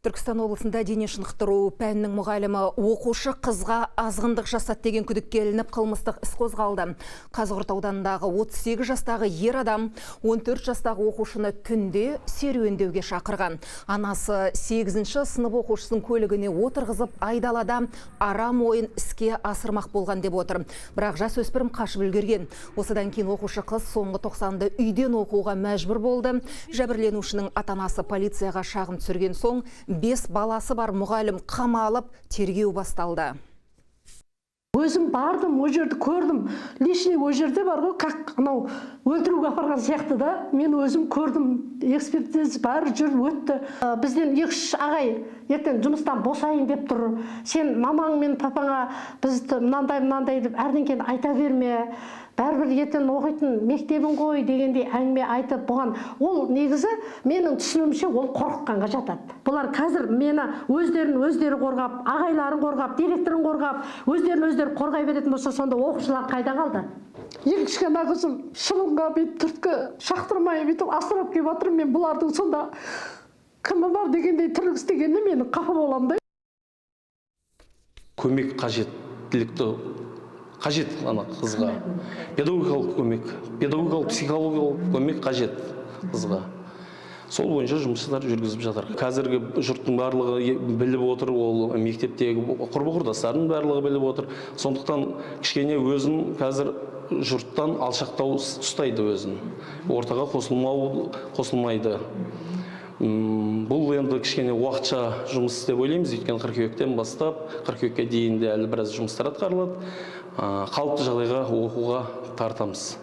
Түркістан облысында дене шынықтыру пәнінің мұғалімі оқушы қызға азғындық жасады деген күдікке ілініп, қылмыстық іс қозғалды. Қазығұрт ауданындағы 38 жастағы ер адам 14 жастағы оқушыны түнде серуендеуге шақырған. Анасы 8 сынып оқушысын көлігіне отырғызып, айдалада арам ойын іске асырмақ болған деп отыр. Бірақ жас өспірім қашып үлгерген. Осыдан кейін оқушы қыз соңғы тоқсанды үйден оқуға мәжбүр болды. Жәбірленушінің ата-анасы полицияға шағым түсірген соң, бес баласы бар мұғалім қамалып, тергеу басталды. Өзім бардым, ол жерді көрдім лишний. Ол жерде бар ғой, как анау өлтіруге апарған сияқты да. Мен өзім көрдім, экспертиза бәрі жүр, өтті. Бізден екі үш ағай ертең жұмыстан босайын деп тұр. Сен мамаң мен папаңа бізді мынандай мынандай деп әрдеңкені айта берме, бәрібір ертең оқитын мектебің ғой дегендей әңгіме айтып, бұған ол негізі, менің түсінуімше, ол қорқытқанға жатады. Бұлар қазір мені өздерін өздері қорғап, ағайларын қорғап, директорын қорғап, өздерін өздері қорғай беретін болса, сонда оқушылар қайда қалды? Екі кішкене қызым шыбынға бүйтіп түрткі шақтырмай, бүйтіп асырап келіп жатырмын мен. Бұлардың сонда кімі бар дегендей тірлік істегеніне мен қапа боламын да. Көмек қажеттілікті қажет. Ана қызға педагогикалық көмек, педагогикалық, психологиялық көмек қажет қызға. Сол бойынша жұмыстар жүргізіп жатыр. Қазіргі жұрттың барлығы біліп отыр, ол мектептегі құрбы құрдастарының барлығы біліп отыр. Сондықтан кішкене өзін қазір жұрттан алшақтау ұстайды, өзін ортаға қосылмайды. Бұл енді кішкене уақытша жұмыс деп ойлаймыз, өйткені қыркүйектен бастап қыркүйекке дейін де әлі біраз жұмыстар атқарылады. Қалыпты жағдайға, оқуға тартамыз.